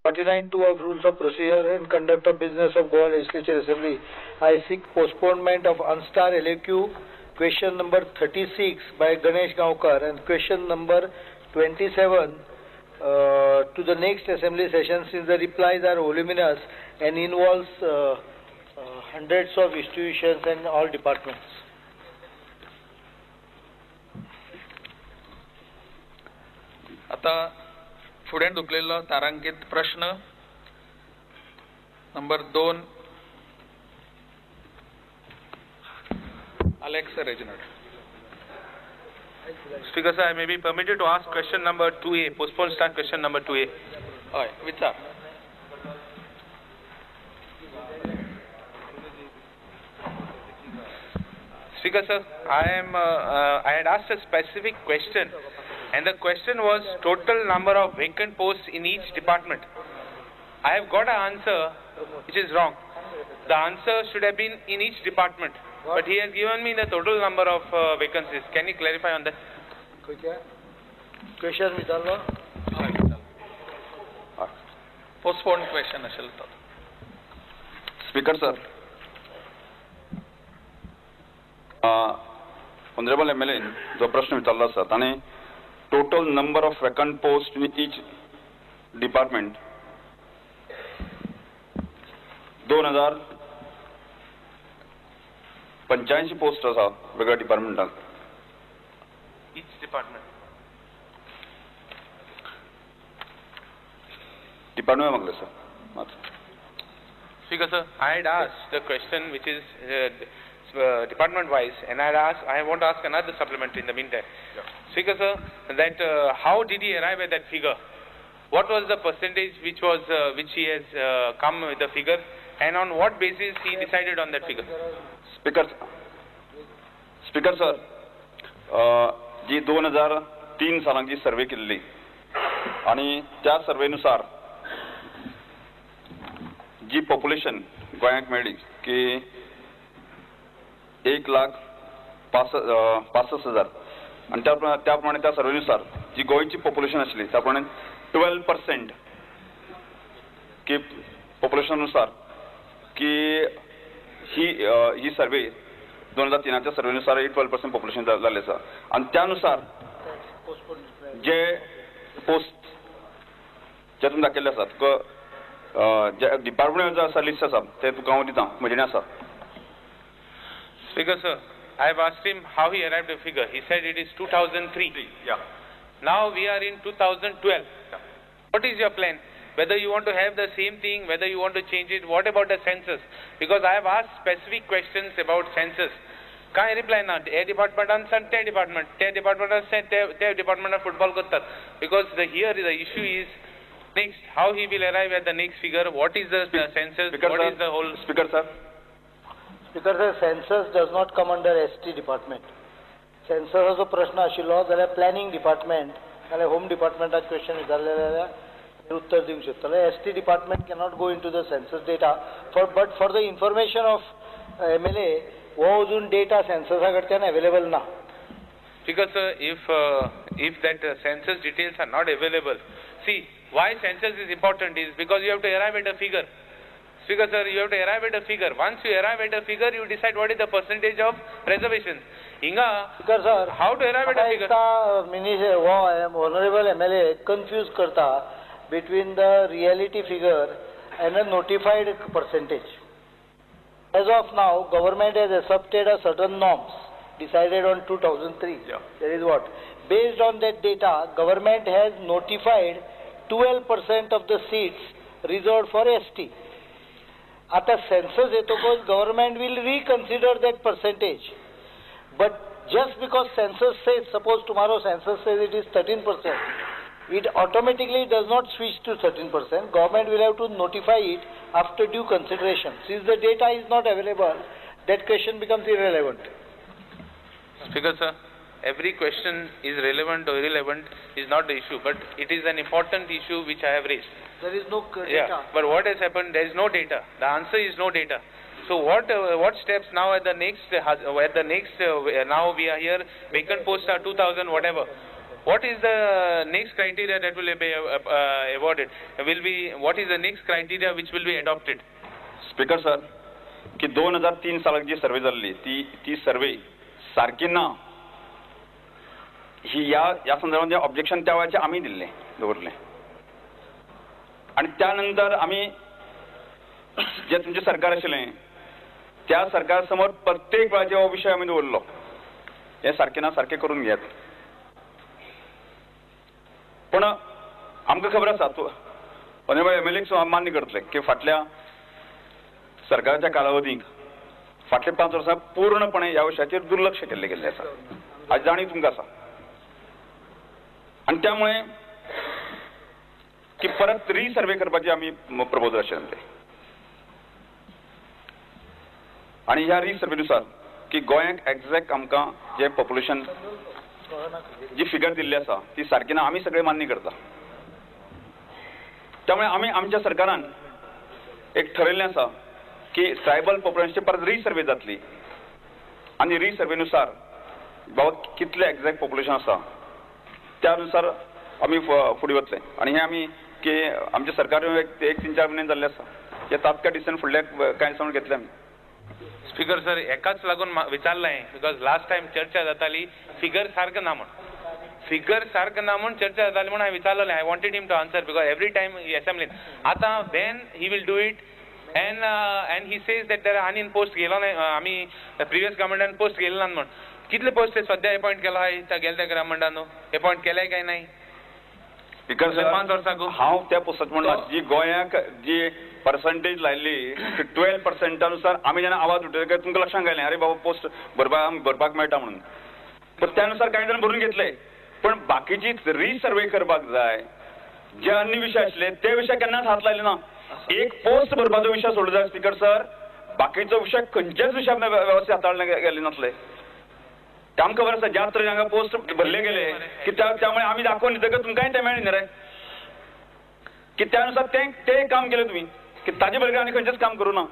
49(2) of Rules of Procedure and Conduct of Business of Goa Legislature Assembly, I seek postponement of unstar LAQ question number 36 by Ganesh Gaonkar and question number 27 to the next assembly session, since the replies are voluminous and involves hundreds of institutions and all departments. आता फुडें धुकलेलो तारांकीत प्रश्न number 2 Alex Reginald. Speaker sir, I may be permitted to ask question number 2A, postpone start question number 2A. हय, विचार. Speaker sir, I had asked a specific question, and the question was total number of vacant posts in each department. I have got an answer which is wrong. The answer should have been in each department, but he has given me the total number of vacancies. Can you clarify on that? Question विचारलो? Postpone question आशिल्लो तो. Speaker sir, honourable M L N जो प्रश्न विचारलो आसा ताणें total number of vacant post in each department 2085 post आसा वेगळ्या डिपार्टमेंटाक. Each department department मागले sir. Speaker sir, I had asked the question which is department wise, and I want to ask another supplementary in the meantime. Yeah. Speaker sir, that how did he arrive at that figure? What was the percentage which was which he has come with the figure, and on what basis he decided on that figure? Speaker sir, ji 2003 सालांक जी survey केल्ली आनी त्या सर्वेनुसार जी population गोंयांक मेळ्ळी की 1,65,000 आनी त्या प्रमाणे त्या सर्वेनुसार जी गोंयची पॉप्युलेशन आसली त्या प्रमाणे 12% की पॉप्युलेशनानुसार की ही ही सर्वे 2003च्या सर्वेनुसार 12% पॉप्युलेशन जाल्लें आसा आनी त्यानुसार जे पोस्ट जे तुमी दाखयल्ले आसात जे डिपार्टमेंट आसा लिस्ट आसा ते तुका हांव दिता म्हजें आसा. Speaker sir, I have asked him how he arrived at the figure. He said it is 2003. Yeah. Now we are in 2012. Yeah. What is your plan? Whether you want to have the same thing, whether you want to change it, what about the census? Because I have asked specific questions about census. काय reply ना हे डिपार्टमेंटान सांग ते department, ते डिपार्टमेंटान सांग ते डिपार्टमेंटान football करतात. Because the here the issue is next, how he will arrive at the next figure, what is the census, what is the whole. Speaker sir. Speaker sir, census does not come under ST department. सेन्ससाचो प्रश्न आशिल्लो जाल्यार planning department नाल्यार home डिपार्टमेंटाक question विचारलें जाल्यार उत्तर दिवंक शकतले. ST department cannot go into the census data for but for the information of M L A हो अजून डेटा सेन्ससा कडच्यान अवेलेबल ना. Speaker sir, if that census details are not available, see why census is important is because you have to arrive at a figure. Speaker sir, you have to arrive at a figure. Once you arrive at a figure, you decide what is the percentage of reservations. Inga, Speaker sir, how to arrive at a figure? Minister, honorable MLA confuse karta between the reality figure and a notified percentage. As of now, government has accepted a certain norms decided on 2003. Yeah. That is what. Based on that data, government has notified 12% of the seats reserved for ST. At the census येतकच government will reconsider that percentage. But just because census says, suppose tomorrow census says it is 13%, it automatically does not switch to 13%. Government will have to notify it after due consideration. Since the data is not available, that question becomes irrelevant. Speaker sir, every question is relevant or irrelevant is not the issue, but it is an important issue which I have raised. There is no data. Yeah, but what has happened, there is no data. The answer is no data. So what steps now at the next, now we are here, vacant posts are 2000 whatever. What is the next criteria that will be awarded? Will be what is the next criteria which will be adopted? Speaker sir, की 2003 सालाक जी survey जाल्ली ती ती survey सारकी ना ही ह्या ह्या संदर्भात ऑब्जेक्शन त्या वेळाचे आमी दिल्लें दवरलें आनी त्या नंतर आमी जे तुमचें सरकार आशिल्लें त्या सरकार समोर प्रत्येक वेळाचे हो विशय आमी दवरलो, हें सारकें ना सारकें करून घेयात. पूण आमकां खबर आसा, तूं ऑनरेबल एम एल एक मान्य करतले की फाटल्या सरकाराच्या कालावधीक फाटले 5 वर्सां पूर्णपणे ह्या विशयाचेर दुर्लक्ष केल्लें गेल्लें आसा, हाची जाणीव तुमकां आसा. आनी त्यामुळे की परत रिसर्वे करपाची आमी प्रपोजल आशिल्लें तें. आनी ह्या रिसर्वेनुसार की गोंयांक एग्जॅक्ट आमकां जें पॉप्युलेशन जी फिगर दिल्ली आसा ती सारकी ना, आमी सगळे मान्य करता. त्यामुळे आमी आमच्या सरकारान एक ठरयल्लें आसा की ट्रायबल पॉप्युलेशनची परत रिसर्वे जातली आनी रिसर्वेनुसार बाबा कितलें एग्जॅक्ट पॉप्युलेशन आसा त्या नुसार आमी फुडें वतले. आनी हें आमी की आमचें सरकार एक 3-4 म्हयने जाल्लें आसा, हे तात्काळ डिसिजन फुडल्या कांय दिसां घेतले आमी. स्पीकर सर, एकाच लागून विचारलें because last time चर्चा जाताली फिगर सारकें ना म्हूण, फिगर सारकें ना म्हूण चर्चा जाताली म्हूण हांवें विचारलें. I wanted him to answer because every time असेंब्लीन आतां when he will do it and he says that there आनी पोस्ट गेलो ना, आमी प्रिवियस गव्हर्मेंटान पोस्ट गेले ना म्हूण. कितले पोस्ट सद्या अपॉयंट केला आहा गेले त्या गव्हर्मेंटान अपॉयंट केले काय नाही? स्पीकर सर, 5 वर्सां हांव त्या पुस्तक म्हणना जी गोंयाक जी पर्संटेज लायल्ली 12% आमी जेन्ना आवाज उठयलो तुमकां लक्षांत आयलें अरे बाबा पोस्ट भरपाक भरपाक मेळटा म्हणून, पण त्या नुसार कांय जाण भरून घेतले. पण बाकीची रिसर्वे करपाक जाय, जे अन्य विशय आसले ते विशय केन्नाच हात लायले ना. एक पोस्ट भरपाचो विशय सोडलो जाय स्पीकर सर, बाकीचो विशय खंयच्याच विशय वेवस्थीत हाताळले गेले नासले. आमकां खबर आसा ज्या तरेन हांगा पोस्ट भरले गेले की त्यामुळे आमी दाखोवन दितकच तुमकांय तें मेळ्ळें न्ही रे, की त्या नुसार तें काम केलें तुमी की ताजे बरोबर आनी खंयचेंच काम करूं ना.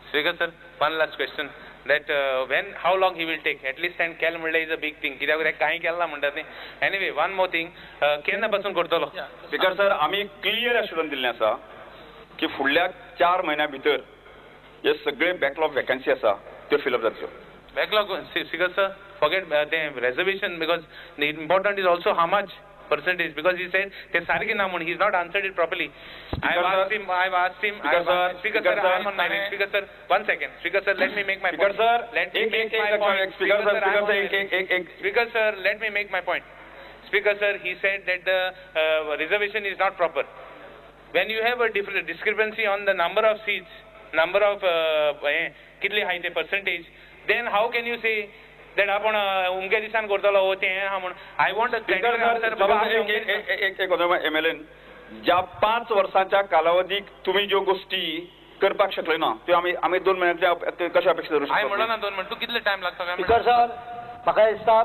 Speaker sir, one last question that when how long he will take at least and केल म्हणल्यार is a big thing, कित्याक कांय केलां म्हणटात न्ही. एनिवे वन मोर थिंग, केन्ना पासून करतलो? स्पीकर सर, आमी क्लियर एश्युरन्स दिल्लें आसा की फुडल्या 4 म्हयन्या भितर हे सगळे बॅकलॉग वेकन्सी आसा त्यो फिलअप जातल्यो. Backlog, Speaker sir, forget the reservation because the important is also how much percentage, because he said te sarke na mun, he has not answered it properly. I have asked him. Speaker sir, I am on my way. Speaker sir, 1 second. Speaker sir, let me make my point. Speaker sir, let me make my point. Speaker sir, Speaker sir, let me make my point. Speaker sir, he said that the reservation is not proper. When you have a different discrepancy on the number of seats, number of kitli high the percentage, then how can you say that आपण उमक्या दिसान करतलो हो तें आहा म्हूण? I want a answer बाबा. एक M L N, ज्या 5 वर्सांच्या कालावधीक तुमी ज्यो गोश्टी करपाक शकले ना त्यो आमी आमी 2 म्हयन्यांतल्या कशें अपेक्षा धरूं शकता? हांवें म्हणलो ना 2 म्हण, तूं कितले टायम लागता काय? स्पीकर सर, म्हाका दिसता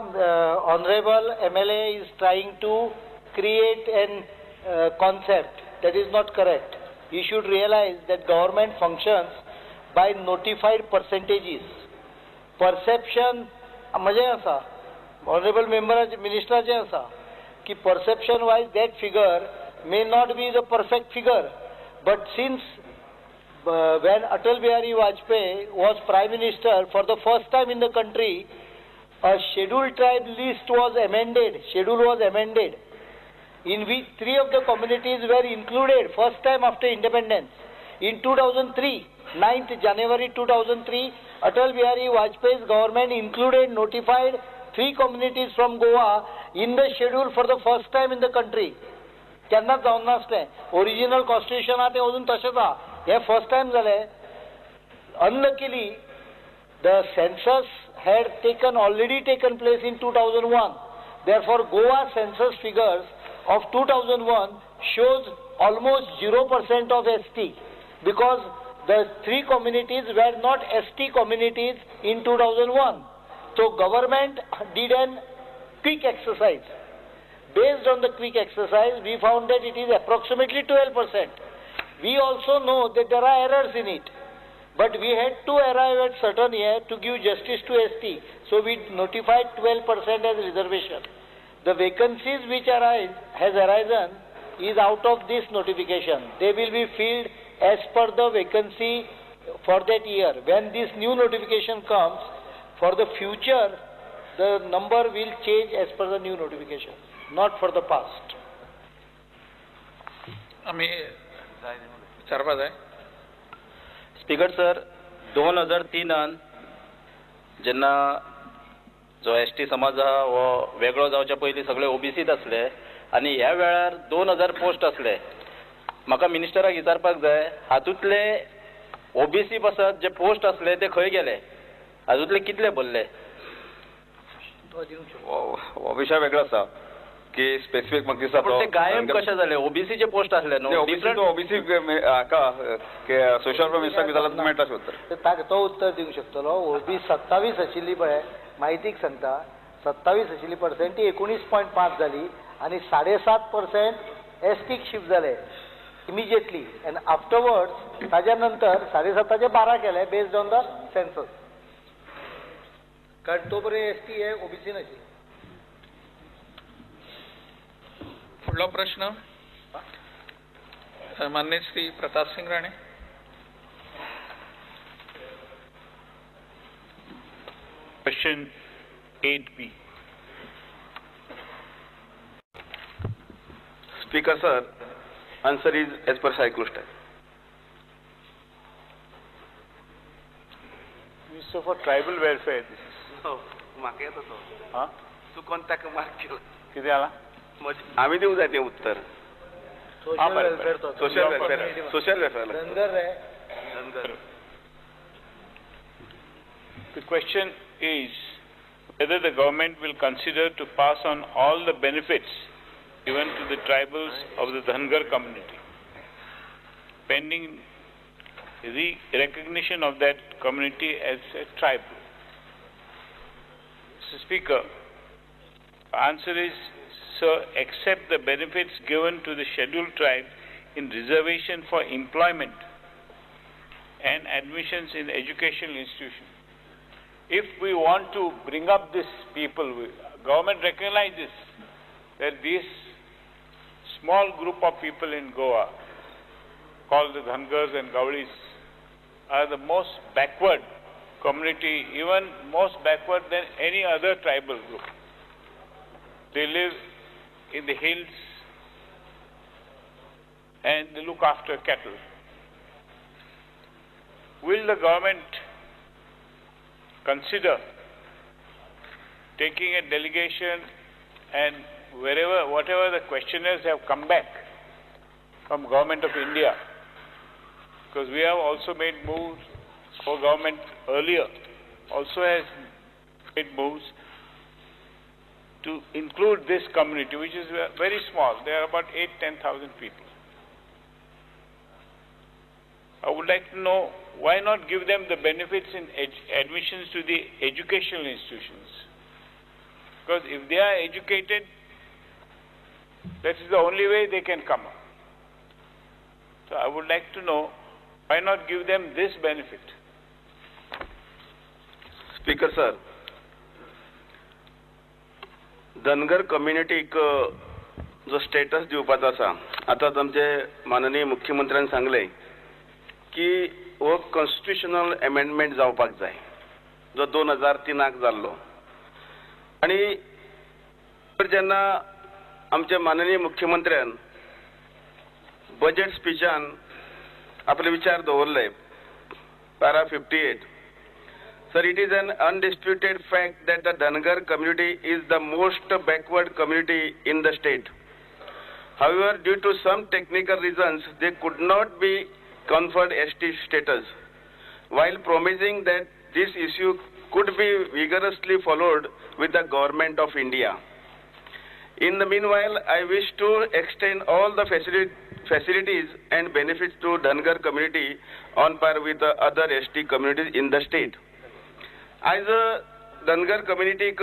honourable M L A is trying to create an concept that is not correct. You should realise that government functions by notified percentages. Perception म्हजें आसा, ऑनरेबल मेंबराचें मिनिस्टराचें आसा की perception wise that figure may not be the perfect figure, but since when Atal Bihari Vajpayee was prime minister for the first time in the country a scheduled tribe list was amended, schedule was amended in which 3 of the communities were included first time after independence. In 2003, 9th January 2003, Atal Bihari Vajpayee's government included, notified 3 communities from Goa in the schedule for the first time in the country. केन्नाच जावंक नासलें, original constitution आहा तें अजून तशेंच आहा, हें first time जालें. Unluckily the census had already taken place in 2001. Therefore Goa census figures of 2001 shows almost 0% of ST because the 3 communities were not ST communities in 2001. So government did an quick exercise. Based on the quick exercise, we found that it is approximately 12%. We also know that there are errors in it, but we had to arrive at certain year to give justice to ST. So we notified 12% as reservation. The vacancies which arise has arisen is out of this notification. They will be filled as per the vacancy for that year. When this new notification comes, for the future, the number will change as per the new notification, not for the past. आमी विचारपा जाय. Speaker sir, 2003 जेन्ना जो S T समाज आहा हो वेगळो जावच्या पयलीं सगळे ओबीसीत आसले आनी ह्या वेळार 2000 पोस्ट आसले. म्हाका मिनिस्टराक विचारपाक जाय, हातूंतले ओबीसी पासत जे पोस्ट आसले ते खंय गेले, हातूंतले कितले भरले? हो विशय वेगळो आसा की स्पेसिफीक म्हाका दिसता पूण ते गायब कशे जाले? ओबीसीचे पोस्ट आसले न्हू, डिफरंट ओबीसी हाका सोशल मिनिस्टराक विचारल्यार मेळटा अशें उत्तर. तो उत्तर दिवंक शकतलो. ओबी 27 आशिल्ली पळय, म्हायतीक सांगता, 27 आशिल्ली पर्संट ती 19.5 जाली आनी 7.5% एस टीक शिफ्ट जाले इमिजिएटली एंड आफ्टरवर्ड्स ताज्या नंतर 7.5 12 केले बेस्ड ऑन the census, कारण तो पर्यंत एस टी हे ओबीसी नाशिल्ले. फुडलो प्रश्न मान्य Shri Pratap Singh Rane. Question 8B. Speaker sir, answer is as per cyclostyle. Minister for Tribal Welfare, this is. No, म्हाका येता तो. हां? चुकोन ताका मार्क केलो. कितें जाला? आमी दिवंक जाय तें उत्तर. Social welfare, social welfare, social welfare. Dhangar रे. धनगर. The question is whether the government will consider to pass on all the benefits given to the tribals of the Dhangar community, pending re-recognition of that community as a tribe. Mr. Speaker, answer is, sir, except the benefits given to the scheduled tribe in reservation for employment and admissions in educational institutions. If we want to bring up these people, government recognizes that this small group of people in Goa, called the Dhangars and Gavalis, are the most backward community, even most backward than any other tribal group. They live in the hills and they look after cattle. Will the government consider taking a delegation and wherever, whatever the questionnaires have come back from Government of India, because we have also made moves for government earlier, also has made moves to include this community, which is very small. There are about 8,000-10,000 people. I would like to know why not give them the benefits in admissions to the educational institutions? Because if they are educated, that is the only way they can come up. So I would like to know, why not give them this benefit? Speaker sir, Dhangar कम्युनिटीक जो status दिवपाचो आसा, आतां आमचे माननीय मुख्यमंत्र्यान सांगलें की हो कॉन्स्टिट्युशनल एमेंडमेंट जावपाक जाय जो 2003 जाल्लो. आनी जेन्ना आमच्या माननीय मुख्यमंत्र्यान बजेट स्पिचान आपले विचार दवरले, para 58, sir, it is an undisputed fact that the Dhangar community is the most backward community in the state. However, due to some technical reasons, they could not be conferred ST status. While promising that this issue could be vigorously followed with the Government of India. In the meanwhile, I wish to extend all the facilities and benefits to Dhangar community on par with the other ST communities in the state. आयज धनगर कम्युनिटीक